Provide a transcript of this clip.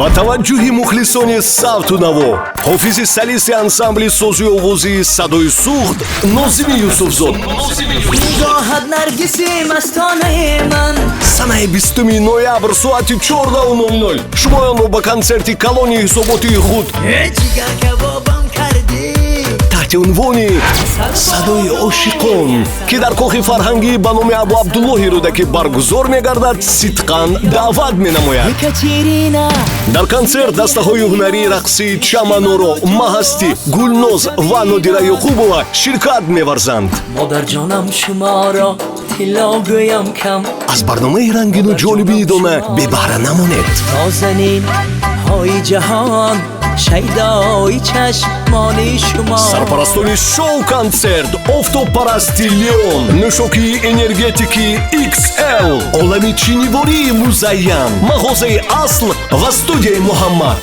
Ба таваҷҷӯҳи мухлисони савту наво, ҳофизи солисти ансамбли созу овозии «Садои Суғд» Нозими Юсуфзод. Нигоҳат наргиси мастонаи ман. Санаи 20 ноябр, соати 14:00 шумоёнро ба консерти калони ҳисоботии худ Ҷигар кабобам кардӣ. таҳти унвони «Садои ошиқон», ки дар кохи фарҳангӣ ба номи Абу Абдуллоҳи Рӯдакӣ баргузор мегардад, сидқан даъват менамояд. Екатерина. Дар консерт дастаҳои ҳунарии рақсии «Чаманоро», «Маҳастӣ», «Гулноз» ва Нодира Ёқубова ширкат меварзанд. Модарҷонам, шуморо тилло гӯям кам. Аз барномаи рангину ҷолиби идона бебаҳра намонед. Нозанин ҳои ҷаҳон, шайдои чашмони шумо. Сарпарастони шоу-консерт: Офтобпарасти Леон, нӯшокии энергетики XL, олами чинивории «Музайян», мағозаи «Асл» ва студияи «Муҳаммад».